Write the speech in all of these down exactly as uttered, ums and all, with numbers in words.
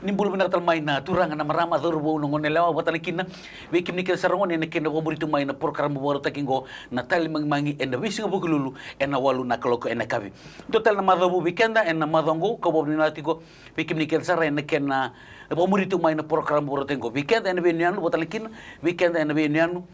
Ni bula vinaka tale mai na turaga, na marama, cauravou, na gone yalewa, vata na kina vei kemuni kece sara gone ena kena vakamuri tu mai na porokaramu vakarautaki oqo na Tali Magimagi ena veisiga Vukelulu ena walu na kaloko ena yakavi. Dua tale na macawa vou vei keda ena macawa oqo, kau vakavinavinaka tiko vei kemuni kece sara ena kena vakamuri tu mai na porokaramu vakarautaki oqo. Vei keda ena veiyanuyanu, vata na kina vei keda ena veiyanuyanu,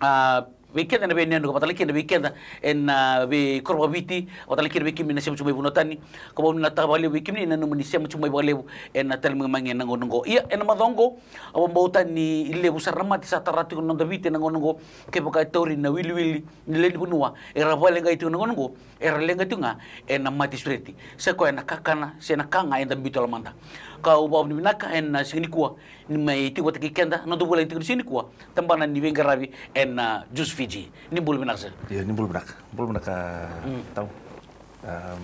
a, vei keda ena veiyanuyanu, ka vata na kina vei keda ena veikoro vakaviti, vata na kina vei kemuni na sema tiko mai vanua tani. Kau vakavinavinakataka vakalevu vei kemuni na nomuni sema tiko mai vakalevu ena Tali Magimagi ena gauna oqo. Ia, ena macawa oqo, au vakabauta ni levu sara na mate sa tara tiko na noda Viti ena gauna oqo. Kevaka e tauri na wiliwili ni lewe ni vanua era vakaleqai tiko ena gauna oqo, era leqa tiko ga ena mate sureti, se koya na kakana se na ka ga eda biuta e lomada. Kau vakavinavinaka ena siga nikua ni mai tiko vata kei keda na noda vulagi tiko ni siga nikua, tabana ni veiqaravi ena, a, Juice Fiji. Ni bula vinaka sir. Ia, ni bula vinaka. Bula vinaka, mm, Tau. Am,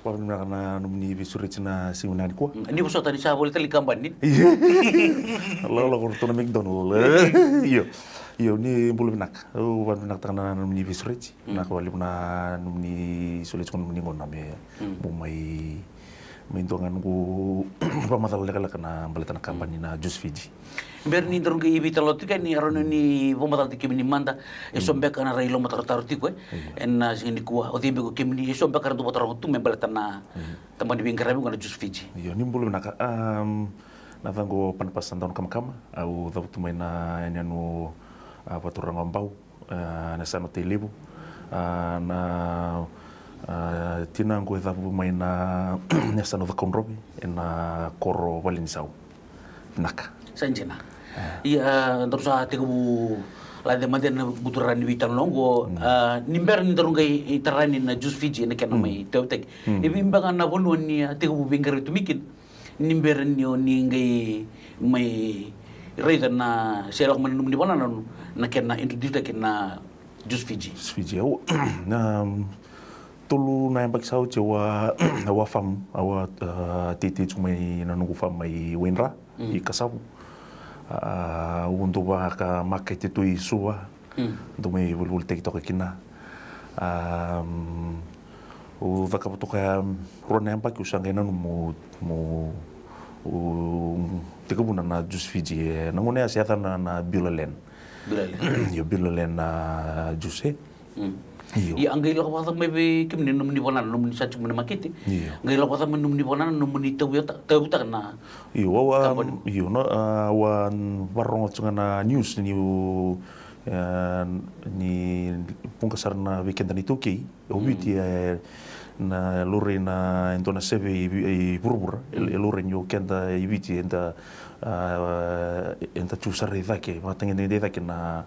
vakavinavinaka na nomuni veisureti na siga vinaka nikua. Mm, ni vosota ni sa voli tale ni kabani. Lakolako ratou na McDonald. Io. Io, ni bula vinaka. Au vakavinavinakataka na nomuni veisureti. Mm. Vinaka vakalevu na nomuni solia tiko na nomuni gauna me, mm, meu mai, mai dua ga noqu vakamacala lekaleka na baleta na kabani na Juice Fiji. Bera ni daru qai veitalanoa tiko yani, e rawa ni vakamacala tiko kemuni mada, e so, mm, beka na rai lomatarotaro tiko, e? Io. Ena siga nikua, o cei beka o kemuni, e so beka era dau vakataroga tu me baleta na, io, tabana ni veiqaravi oqo na Juice Fiji. Io, ni bula vinaka. Am, na yacaqu o Panapasa Daunakamakama, au cavutu mai na yanuyanu, a, vakaturaga o Bau, a, na yasana o Tailevu. A, na, a, tinaqu e cavu mai na yasana o Cakaudrove, ena koro Valenisau. Vinaka. Sa dina. A. Ia, a, daru sa tekivu lace mada ena buturara ni veitalanoa oqo, mm, a, ni bera ni daru qai tara yani na Juice Fiji ena kena, mm, mai tauyavutaki. Mm. E vei beka na vanua ni, a, tekivu veiqaravi tu mai kina? Ni bera ni o ni qai mai raica na, se lako mai na nomuni vakanananu, na kena introduce-taki na Juice Fiji. Juice Fiji, au, na, tolu na yabaki sa oti au a, au a farm, au a, a, teitei tiko mai na noqu farm mai Wainra, mm, i Kasavu. A, au dau vakamakete tu i Suva. Mm. Dau mai volivolitaki toka kina. Am, au cakava toka, am, rua na yabaki au sa qai nanuma meu, meu, meu tekivuna na Juice Fiji. E, na gauna ya se yacana na, na Beulah Land. Beulah Land. Io, Beulah Land na Juice, e. Mm. Io. Ia, a qai lako vakacava mai vei kemuni na nomuni vakanananu, nomuni sa tiko mai na makete? Io. Qai lako vakacava mai na nomuni vakanananu, nomuni tauyavutaka, tauyavutaka na, io, au a, kabani? Io, na, a, au a vakarorogo tiko ga na news niu, e, ni vuqa sara na vei keda na iTaukei o, mm, Viti, e, na laurai na, e dua na survey i, i vuravura, e, mm, e laurai ni o keda i Viti eda, a, eda tu sara i cake, vakatagedegede i cake na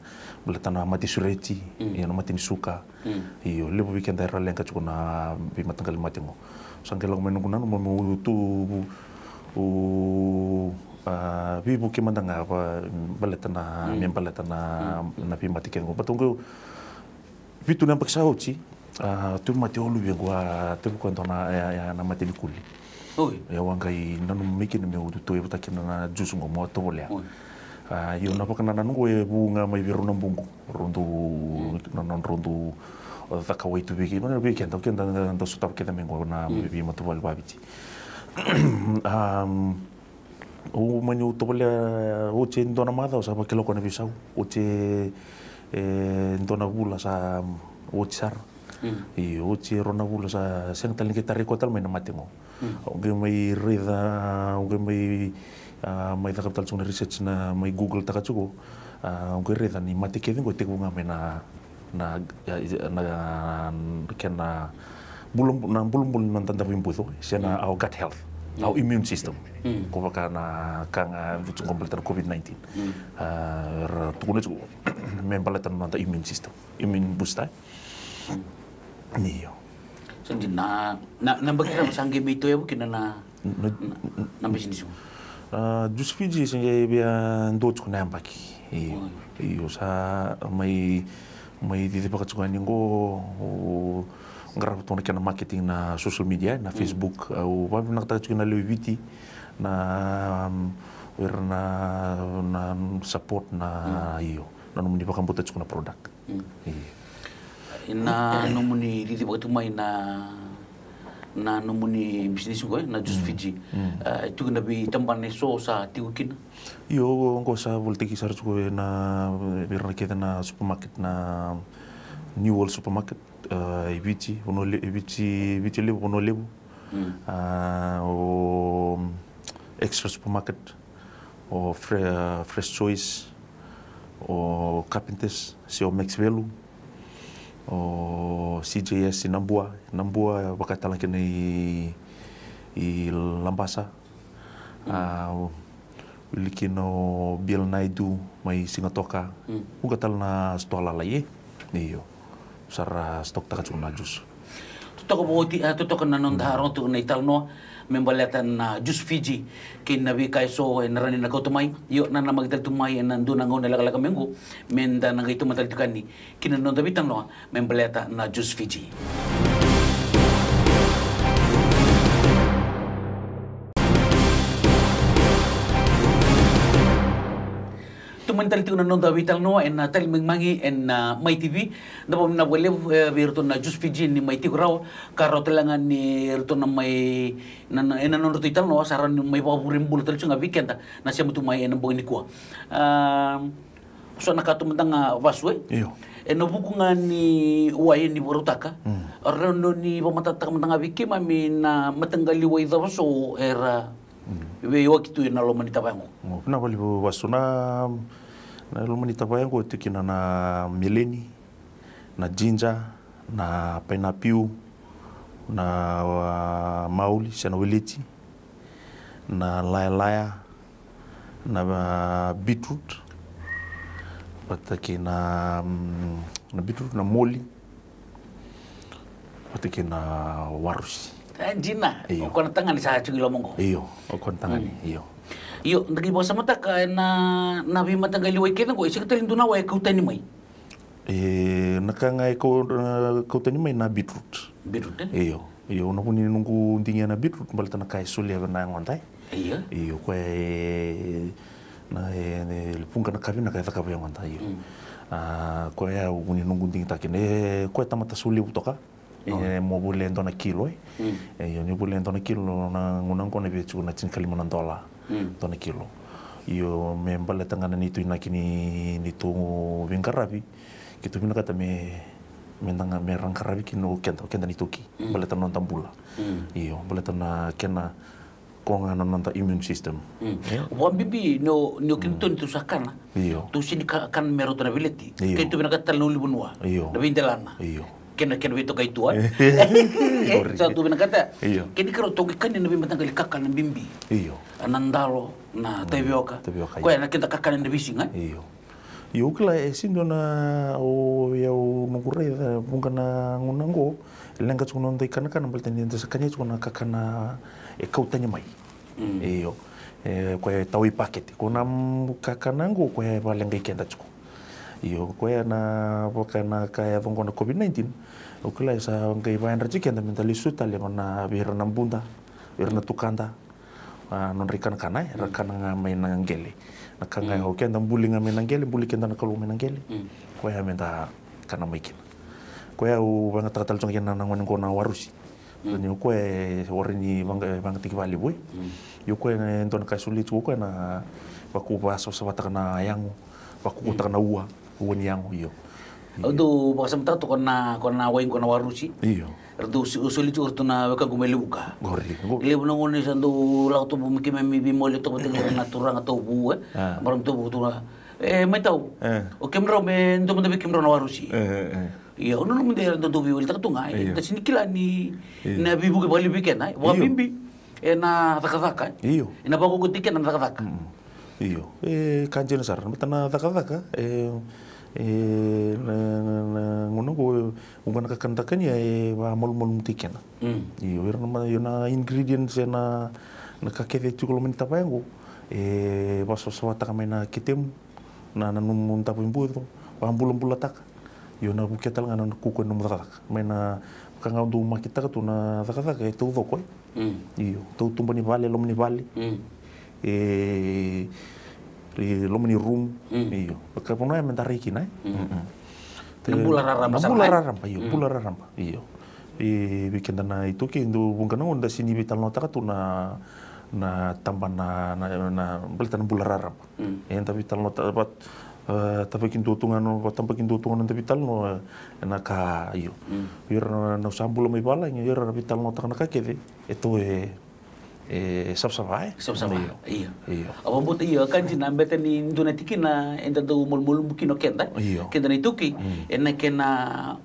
baleta na mate sureti, mm, io, na mate ni suka. Mm. Io, levu vei keda era leqa tiko na veimataqali mate oqo. Sa qai lako mai noqu nanuma meu tu, u, a, veivuke mada ga va, baleta na, mm, me baleta na, mm, na veimate kece oqo. Baleta oqo, vitu na yabaki sa oti, a, tauvimate o luvequ, a, tekivu koya e dua na, e, e, na mate ni kuli. Oi. Ia au a qai nanuma mai kina meu tauyavutaka kina na juice oqo meu a tovolea. Oi. A, io, na vakanananu oqo e vu ga mai vei rau na buqu. Rau dau, mm, na, na, rau dau cakacaka tu vei, vei keda, o keda da, da sotava kece mai oqo na, mm, veimatavuvale vakaviti. Am, au mani au tovolea, oti e dua na macawa sa vakilako na veisau. Oti e, e dua na vula sa oti sara. Mm. Io, oti e rua na vula sa sega tale ni qai tarai koya tale mai na mate oqo. Mm. Au qai mai raica, au qai mai, a, mai cakava tale tiko na research, na mai Google-taka tiko. A, au qai raica ni mate kece oqo e tekivu ga mai na, na, na, na kena bula, na bulabula ni noda davo i buco, se na, mm, our gut health, mm, our immune system. Mm. Ko vaka na ka ga e vucu oqo baleta na COVID nineteen. Mm. A, era tukuna tiko me baleta na noda immune system, immune booster. Io. Sa dina, na, na yabaki cava sa qai mai tauyavu kina na, na, na, na bisinisi? A, Juice Fiji sa qai via dua tiko na yabaki. Io. Oi. Io, sa mai, mai cicivaka tiko yani qo, au qarava tu na kena marketing na social media, na, mm, Facebook. Au vakavinavinakataka tiko na lewe i Viti na, um, o ira na, na support na, mm, io, na nomuni vakabauta tiko na product. Mm. Io. Na nomuni cicivaka tu mai na, Na nomuni bisinisi qo, e, na Juice Fiji. E, e tiko na veitabana eso sa tiko kina? Io, qo sa volitaki sara tiko ena, vei ira na kece na supermarket, na New World Supermarket, e, e Viti, Vanua Le-, e Viti, Viti Levu, Vanua Levu. A, o Extra Supermarket, o Fre-, Fresh Choice, o Carpenters, se o Max Velu, o C J S i Nabua, Nabua, vaka tale kina i, i Labasa. A, o, wili kina o Bill Naidu mai Sigatoka. Vuqa tale na sitoa lalai, e. Io. Sa ra stock-taka tiko na juice. Totoka vakaoti, e, totoka na noda rogo tiko na italanoa me baleta na Juice Fiji kei na veika eso e na rawa ni na kauta mai. Io, na namaki tale tu mai ena dua na gauna lekaleka mai qo, me da na qai tomana tale tiko yani ki na noda veitalanoa me baleta na Juice Fiji. Tomani tale tiko na noda veitalanoa ena Tali Magimagi ena Mai T V. Da vakavinavinaka vakalevu, e, vei iratou na Juice Fiji ni mai tiko rawa, ka rawa tale ga ni ratou na mai, na, na, ena nodratou italanoa sa rawa ni mai vakavure bula tale tiko ga vei keda na sema tu mai ena bogi nikua. A, so na ka tu mada ga, vasu, e? Io. Ena vuku ga ni wai ni vakarautaka, rawa ni vakamatatataka mada ga vei keimami na mataqali wai cava so era veiwaki tu ena loma ni tavaya qo? Vinaka vakalevu, vasu. Na, na loma ni tavaya qo e tu kina na meleni, na jinja, na painapiu, na, a, mauli se na weleti, na lailai, na, a, beetroot, vata kei na, mm, na beetroot, na moli, vata kei na warusi. E, dina. Io. O koya na tagane sa tiko i loma qo. Io, o koya na tagane, io. Io, da qai vakasamataka ena, na veimataqali wai kece qo, e sega tale ni dua na wai e kau tani mai. E, na ka ga e kau, e, kau tani mai na beetroot. Beetroot, e? Io, io, na vu ni noqu digia na beetroot, baleta na ka e solia vei na yagoda, e. Io. Io, koya e, na, e, e, vuqa na ka vinaka e cakava vei yagoda, io. A, koya au vu ni noqu digitaka kina, e, koya tamata solia vutoka. E, mo volia e dua na kilo, e. E, io, ni volia e dua na kilo, na gauna qo na via tiko na tinikalima na dola. Dua na kilo. Io, me baleta ga na neitou inaki ni, neitou veiqaravi, keitou vinakata me, me da ga, me ra qaravi kina o keda, o keda na iTaukei. Baleta na noda bula. Io, baleta na kena, ko ga na noda immune system. Io. Vakabibi ni o, ni o keitou, ni tou sa kana. Io. Tou sega ni ka-, kana me rauta na veleti. Io. Keitou vinakata tale na ulunivanua. Io. Na veidelana. Io. Kena, kena veitokai tu, e. Sa tou vinakata. Io. Kena ikarua tou qai kania na veimataqali kakana bibi. Io. Na dalo, na tavioka. Tavioka, io. Koya na keda kakana ena veisiga, e. Io. Io, au kila e sega ni dua na, o, au noqu raica, e, vuqa na gauna qo, e leqa tiko na noda ikanakana, baleta ni da sa kania tiko na kakana e kau tani mai. Io. E, koya e tawa i pakete. Ko na, mm, kakana qo, koya e vakaleqai keda tiko. Io, koya na, vaka na ka e yaco qo na COVID nineteen, au kila e sa qai vakayadra tiko keda me da lesu tale vaka na, vei ira na buda, vei ira na tukada. A, nodra ikanakana, e, ra kana ga mai na qele. Na ka ga o keda buli ga mai na qele, buli keda na Kalou mai na qele. Koya me da kana mai kina. Koya au vagataka tale tiko ga kina na gone qo na warusi. Ni o koya e warai ni vaqa-, vagataki vakalevu, e. Io, koya e dua na ka e solia tiko o koya na vakau, vakasavasavataka na yago, vakaukauataka na ua. Ua ni yago, io. Au dau vakasamataka toka na, ko na wai qo na warusi. Io. Ratou so-, soli tiko ratou na wekaqu mai Levuka. Qori, qori. Levu na gauna sa dau lako toka mai keimami veimoli toka vata kei ira na turaga tauvu, e. A. Marama tauvu, turaga. E, mai tau. E. O kemudrau me dua mada vei kemudrau na warusi. E, e, e. Io, au nanuma de era dau veiwalitaka tu ga, e. Io. Da sega ni kila ni, io, na veivuke vakalevu vei keda, e. Io. Vakabibi. Ena cakacaka, e? Io. Ena vakaukauataki keda na cakacaka. Mm. Io. E ka dina sara, baleta na cakacaka, e, e, na, na, na gauna qo, vuqa na kakana da kania e vakamalumalumutaki keda. Mm. Io, ira na ma-, io, na ingredients, e, na, na ka kece tiko loma ni tavaya qo, e vakasavasavataka mai na ketemu, na, na nomu davo i buco, vakabulabulataka. Io, na vukea tale ga na kuku ena nomu cakacaka. Mai na, vaka ga au dau maketaka tu na cakacaka e taucoko, e. Mm. Io, tautuba ni vale, loma ni vale. Mm. E, e loma ni rumu. Mm. Io. Vaka vanua ya me da rai kina, e. Mm. Mm-mm. Na bula raraba, na bula raraba, io, mm, bula raraba, io. E vei keda na iTaukei, dau vuqa na gauna da sega ni veitalanoataka tu na, na taba na, na, na baleta na bula raraba. Mm. Eda veitalanoataka, but, e, tabaki dua tu ga na, tabaki dua tu ga na noda veitalanoa, e, na ka, io. Mm. Ira na, na sa bula mai valagi, ira na veitalanoataka na ka kece, e tu e, e savasava, e? Savasava, io. Io. Io. A vakabauta, io, ka dina, beta ni dua na tikina eda dau malumalumu kina o keda. Io. Keda na iTaukei, mm, ena kena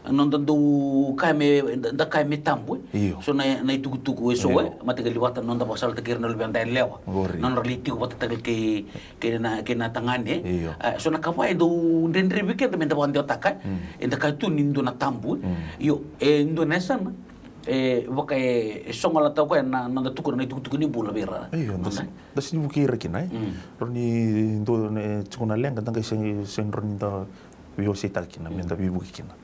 noda dau kaya me, da, da kaya me tabu, e? Io. So na, na itukutuku e so, io, e, mataqali vata na noda vakasalataki ira na luveda yalewa. Qori. Na nodra lai tiko vata tale kei, kei na, kei na tagane. Io. A, so na ka va e dau dredre vei keda me da vakadewataka, e? Mm. Eda kaya tu ni dua na tabu, e? Mm. Io, e dua na yasana e vaka e, e sogolataka o koya na, na noda tukuna na itukutuku ni bula vei ira. Io, da se, da sega ni vukei ira kina, e? Mm. Rawa ni dua, e, tiko na leqa, da qai se, se rawa ni da veiwaseitaka kina, me da veivuke kina.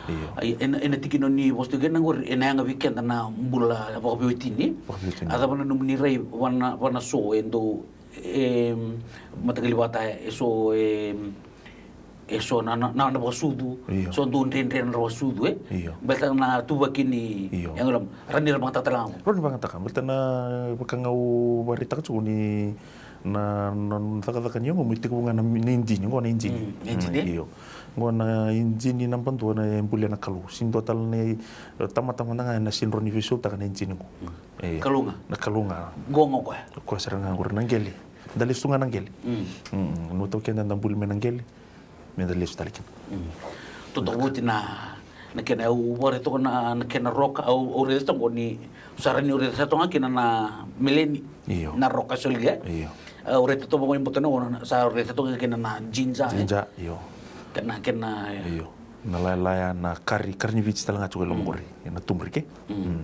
Io. Ai, ena, ena tikina ni vosa tiko kina qori, ena yaga vei keda na bula vakaveiwatini. Vakaveiwatini. A cava na nomuni rai vua na, vua na so e dau, e, mataqali vata e so, e, e so na, na, na, na vakasucu, io, so dau dredre na vakasucu, e? Io. Baleta na tuvaki ni, io, yago loma, rawa ni ra vakayagataka tale ga qo. Rawa ni vakayagataka, baleta na vaka ga au vakaraitaka tiko ni na, na, na cakacaka ni yagomu e tekivu ga na, na ijini, qo na ijini. Mm, ijini, e? Mm, io. Qo na ijini naba dua na e bulia na Kalou. Sega ni dua tale na, e, tamata mada ga ena sega ni rawa ni veisautaka na ijini qo. Mm. Io. Kalou ga. Na Kalou ga. Qo ga o koya. O koya sara ga qori na qele. Da lesu tu ga na qele. Mm. Mm, na iTaukei eda buli mai na qele. Me da lesu tale kina. Mm. Totoka voti na, na kena, au vakaraica toka na, na kena roka, au, au raica toka ni, sa rawa ni au raica toka ga kina na meleni. Io. Na roka solia. Io. Au raica toka ga ni botana, sa raica toka ga kina na ginger, e? Ginger, io. Kena, kena, e. Io. Na lailai, na kari, kari ni Viti tale ga tiko e loma qori. Mm. Na turmeric, e? Mm. Mm.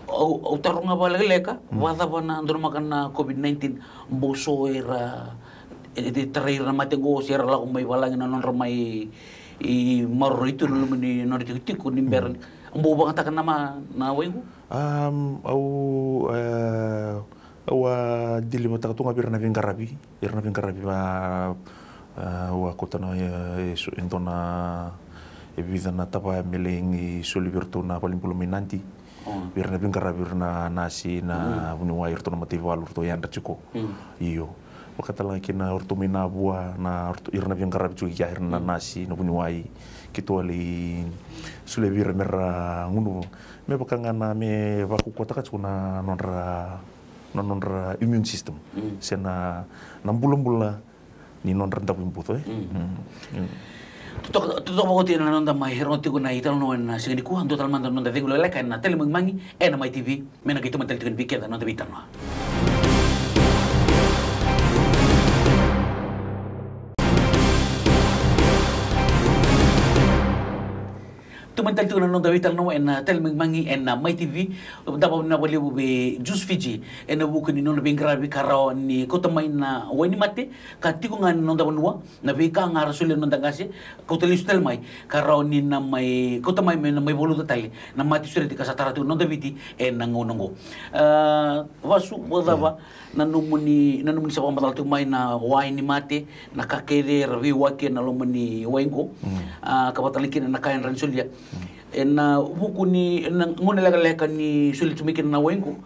Au, au taroga vakalekaleka, mm, vakacava na donumaka na COVID nineteen, bau so era, e, e, tarai ira na mate qo, se era lako mai valagi na nodra mai, i, maroroi tu na loma ni nodra tikotiko, ni bera, mm, bau vakayagataka na ma, na wai qo? Am, au, e, au a deliver-taka tu ga vei ira na veiqaravi, ira na veiqaravi va, e, au a kauta na, e, e, so, e dua na, e vica na tavaya me lai soli vei iratou na valenibula mai Nadi. Oh. Vei ira na veiqaravi, vei ira na nasi, na, mm, vuniwai, iratou na mataivalu, iratou yadra tiko. Mm. Io. Vaka tale ga kina o iratou mai Navua, na, o iratou, ira na veiqaravi tiko ya, ira na, mm, nasi, na vuniwai, keitou a lai solia vei ira me ra gunuva. Me vaka ga na, me vakaukauwataka tiko na nodra, na nodra immune system. Mm. Se na, na bulabula ni nodra davo i buto, e? Mm. Mm. Mm. Totoka, totoka vakaoti na noda mai rogo tiko na italanoa ena siga nikua, dua tale mada na noda cegu lekaleka ena Tali Magimagi ena Mai T V, me na qai tomani tale tiko yani vei keda na noda veitalanoa. Tomani tale tiko na noda veitalanoa ena Tali Magimagi ena Mai T V, da vakavinavinaka vakalevu vei Juice Fiji ena vuku ni nona veiqaravi ka rawa ni kauta mai na wainimate ka tiko ga ena noda vanua, na veika ga ra solia na noda qase, kauta lesu tale mai, ka rawa ni na mai kauta mai me na mai valuta tale na mate sureti ka sa tara tiko na noda Viti ena gauna oqo. A, Vasu, vakacava, mm, na nomuni, na nomuni sa vakamacala tiko mai na wainimate, na ka kece era veiwaki ena loma ni wai qo. Mm. A, ka vaka tale kina na ka era na solia. Mm. Ena vuku ni, na gauna lekaleka ni soli tu mai kina na wai qo,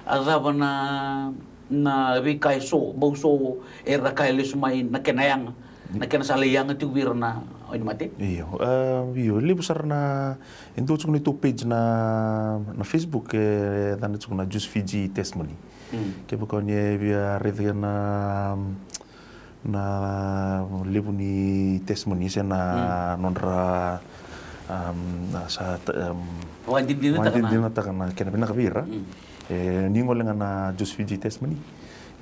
a cava na, na veika e so, bau so era kaya lesu mai na kena yaga, na kena sa lai yaga tiko vei ira na wainimate? Io, a, io, levu sara na, e dua tiko na neitou page na, na Facebook, e yacana tiko na Juice Fiji Testimony. Mm. Kevaka o ni via raica na, na levu ni testimony se na, mm, nodra, am, na sa, am, vakadinadinataka na, vakadinadinataka na kena vinaka vei ira. Mm. E, ni gole ga na Juice Fiji Testimony.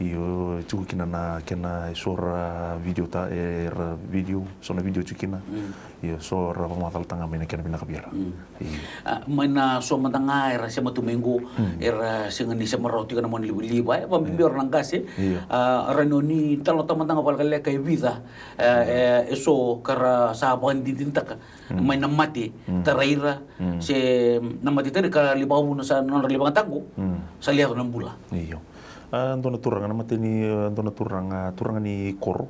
Io, e tiko kina na kena e so ra video ta, e ra video, so na video tiko kina. Mm. Io, so ra vakamacalataka ga mai na kena vinaka vei ira. Mm. Io. A, mai na so mada ga era sema tu mai qo, mm, era sega ni sema rawa tiko na mona livaliva, e, vakabibi, io, o ira na qase. Io. A, rawa ni o ni talanoataka mada ga vakalekaleka e vica, e, e, e so ka ra sa vakadinadinataka, mm, mai na mate, mm, tarai ira, mm, se na mate tarai ka lai vakavuna sa nodra lai vakayagataka qo, mm, sa lai yaco na bula. Io. A, dua na turaga, na mate ni, a, dua na turaga, turaga ni koro.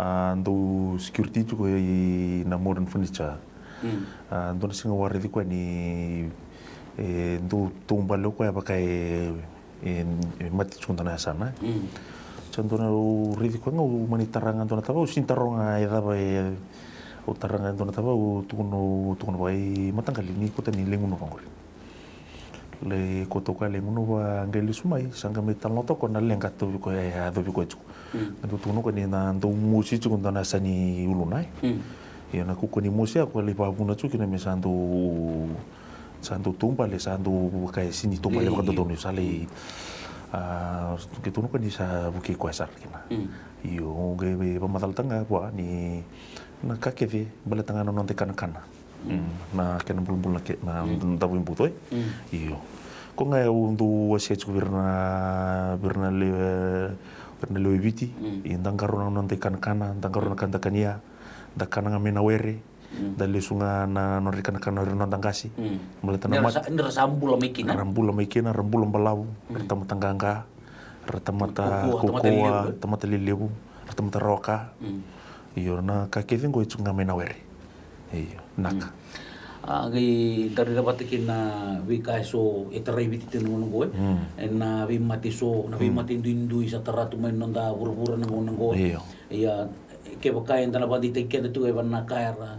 A, dau security tiko i na Modern Furniture. Mm. A, dua na siga au a raici koya ni e dau taubale o koya vaka e, e, e mate tiko dua na yasana. Mm. Sa dua na au raici koya ga, au mani tara ga dua na tavau, sini taroga e cava e, au tara ga e dua na tavau, tukuna, tukuna vaka i mataqali ni kauta ni lai gunuva qori. Lai kauta o koya lai gunuva, qai lesu mai, sa qai mai talanoataka o koya na leqa tauvi koya e yacovi koya tiko. Mm. Qai dau tukuna o koya ni na dau mosi tiko dua na yasa ni uluna e. Mm. Ia na kaukaua ni mosi ya, o koya lai vakavuna tiko kina me sa dau, sa dau taubale, sa dau vaka e sini taubale vakadodonu, sa lai, a, qai tukuna o koya ni sa vukei koya sara kina. Mm. Io, au qai vakamacalataka ga vua ni na ka kece baleta ga na noda ikanakana. Mm. Na kena bulabula na ke-, na davo i buto e. Mm. Io. Ko ga au dau wasea tiko vei ira na, vei ira na lewe, vei ira na lewe i Viti. Mm. I da qarauna na noda ikanakana, da qarauna na ka da kania, da kana ga mai na were, mm, da lesu ga na nodra ikanakana o ira na noda qase. Mm. Baleta na mate. Ni ra sa bula mai kina. Ra bula mai kina, ra bula balavu, ra tamata qaqa, ra tamata kaukaua, tamata lelevu, ra tamata rawa ka. Mm. Io, na ka kece qo e tiko ga mai na were. Io, naka. Mm. A, qai da raica vata kei na veika eso e tarai Viti tiko na gauna qo e. Mm. E na veimate eso, na veimate duidui sa tara tu mai na noda vuravura na gauna qo. Io. Ia, kevaka eda na vakadeitaki keda tu e va na ka era,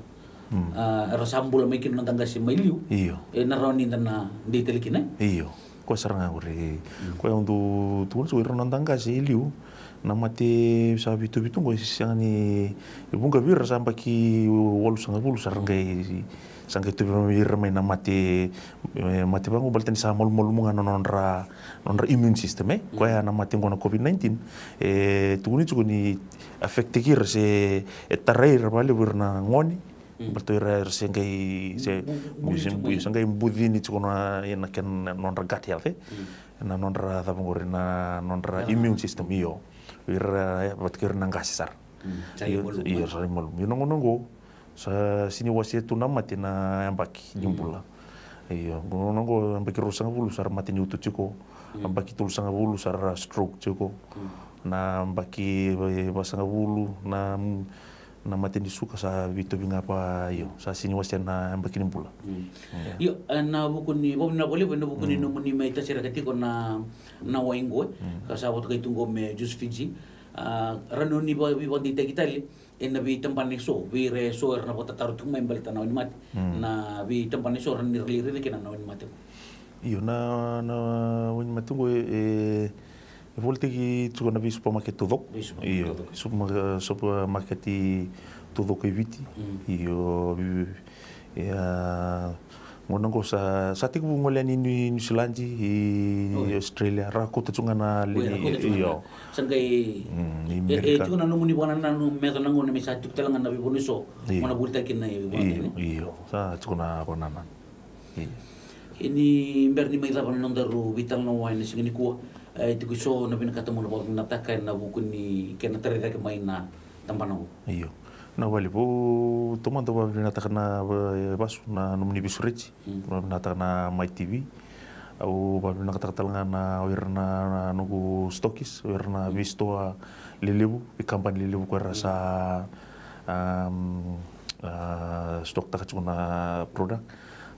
mm, a, era sa bula mai kina na noda qase mai liu. Io. E na rawa ni da na dei tale kina. Io. Koya sara ga qori. Mm. Koya au dau tukuna tiko, ira na noda qase e liu, na mate sa vitovito qo e sega ni, e vuqa vei ira sa yabaki walusagavulu sa ra qai, sa qai tauvi ira mai na mate, e, mate vaqo baleta ni sa malumalumu ga na nodra, nodra immune system e. Mm. Koya na mate qo na COVID nineteen, e tukuni tiko ni affect-taki ira se e tarai ira vakalevu ira na gone. Mm. Baleta o ira era se qai, se, bu-, bu-, se, bu-, se qai bucini tiko na, na kena nodra gut health e. Mm. Na nodra cava qori, na nodra immune system, io. O ira, e, vata kei ira na qase sara. Mm. Io, io, sa imalumu. Io, na gauna qo sa sini wasea tu na mate na yabaki ni bula. Io, gauna qo yabaki ruasagavulu sa ra mate ni uto tiko. Mm. Yabaki tolusagavulu sa ra stroke tiko. Mm. Na yabaki, e, vasagavulu, na na mate ni suka sa veitauvi ga va, io, sa sini wasea na yabaki ni bula. Mm. Io. Io, e, na vuku ni, vakavinavinaka vakalevu ena vuku ni nomuni mai tasiraka tiko na, na wai qo e. Mm. Ka sa votokai tu qo me Juice Fiji. A, ra na ni va-, veivakadeitaki tale ena veitabana eso, vei ira eso era na vakatataro tiko mai baleta na wainimate. Mm. Na veitabana eso ra na ni ra lai raica kina na wainimate qo. Io, na, na wainimate qo e, e volitaki tiko na veisupermarket taucoko. Veisupermarket taucoko. Io, superma-, supermarket taucoko e Viti. Mm. Io, vi-, ia, gauna qo sa, sa tekivu gole yani i Niu-, Niusiladi, i Australia, ra kauta tiko ga na lewe ni, io. Sa qai, mm, i Merika. E, e tiko na nomuni vakanananu me yaco na gauna me sa tiko tale ga na veivanua eso mo na volitaki kina na wainimate. Io, io, sa tiko na vakanananu. Io. Ia ni bera ni mai cava na nodaru veitalanoa ena siga nikua, e, tiko eso na vinakata mo na vakavinavinakataka ena vuku ni kena tarai cake mai na tabana qo. Io. Na wali vou, taumada au vakavinavinakataka na, e, vasu na nomuni veisureti. Mm. Vakavinavinakataka na Mai T V. Au vakavinavinakataka tale ga na o ira na, na noqu stokis, o ira na veisitoa lelevu, veikabani lelevu ko ira sa, am, a, stoktaka tiko na product.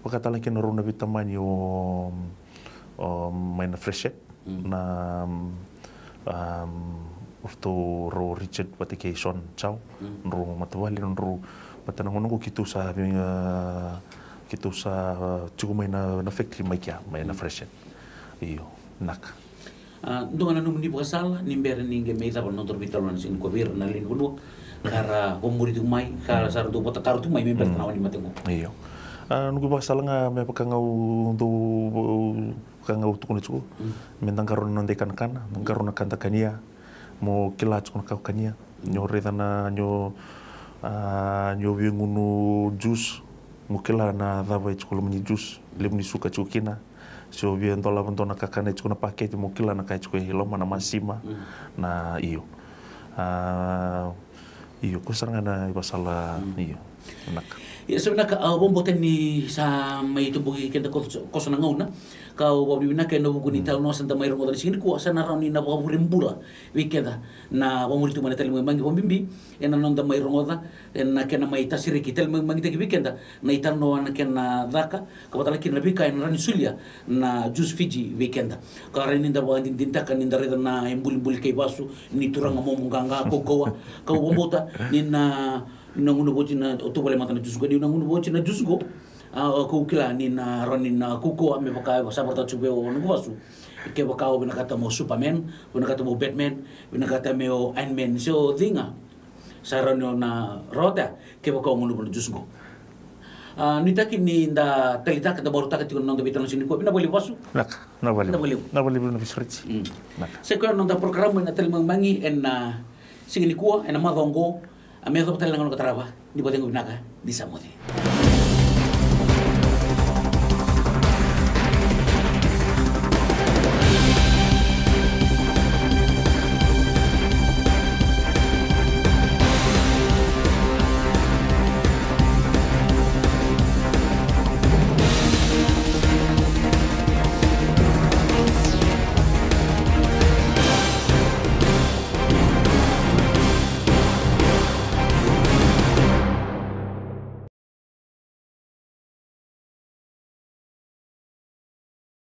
Vaka tale kina rau na veitamani o, o mai na Freshet, mm, na, um, o ratou rau Richard vata kei Sean Chow, mm, rau matavuvale, rau vata na gauna qo keitou sa vei, a, keitou sa, a, tiko mai na, na factory mai kea, mai na, mm, Freshet. Io, naka. A, dua ga na nomuni vakasala ni bera ni qai mai cava na nodaru veitalanoa ni siga nikua vei ira na lewe ni vanua ka ra vakamuri tiko mai, ka ra sa ra dau vakatataro tiko mai me baleta na wainimate qo. Io. A, noqu vakasala ga me vaka ga au dau, vaka ga au tukuna tiko. Mm. Me da qarauna na noda ikanakana, da qarauna na ka da kania, mo kila tiko na ka o kania. Ni o raica na, ni o, a, ni o via gunu juice, mo kila na cava e tiko loma ni juice, levu ni suka tiko kina. Se o via dolava dua na kakana e tiko na pakete, mo kila na ka e tiko e loma, na masima, mm, na, io. A, io, ko sara ga na ivakasala, mm, io. Naka. Ia sa vinaka, au vakabauta ni sa mai toboki keda koso, koso na gauna. Ka au vakavinavinaka ena vuku ni talanoa sa da mai rogoca na siga nikua, sa na rawa ni na vakavure bula vei keda na vakamuri tu mai na Tali Magimagi, vakabibi ena noda mai rogoca ena kena mai tasereki, tali magimagitaki vei keda na italanoa, na kena caka, ka vaka tale kina na veika ena rawa ni solia na Juice Fiji vei keda. Ka rawa ni da vakadinadinataka ni da raica na ibulibuli kei vasu ni turaga momo qaqa kaukauwa. Ka au vakabauta ni na, ni na gauna oti na, o tu vale mada na Juice qo, ni na gauna oti na Juice qo. A, o kau kila ni na rawa ni na kaukauwa me vaka e sa vakaraitaka tiko vei au o noqu vasu. Kevaka o vinakata mo Superman, vinakata mo Batman, vinakata mo Iron Man, se o cei ga, sa rawa ni o na rawata kevaka o gunuva na Juice qo. A, nuitaki ni da taleitaka, da marautaka tiko na noda veitalanoa siga nikua. Vinaka vakalevu vasu. Vinaka, vinaka vakalevu. Vinaka vakalevu. Vinaka vakalevu na veisureti. Mm. Vinaka. Sa i koya na noda porokaramu ena Tali Magimagi ena siga nikua, ena macawa oqo. A, me yacova tale na gauna ka tarava, ni vakacegu vinaka, ni sa moce.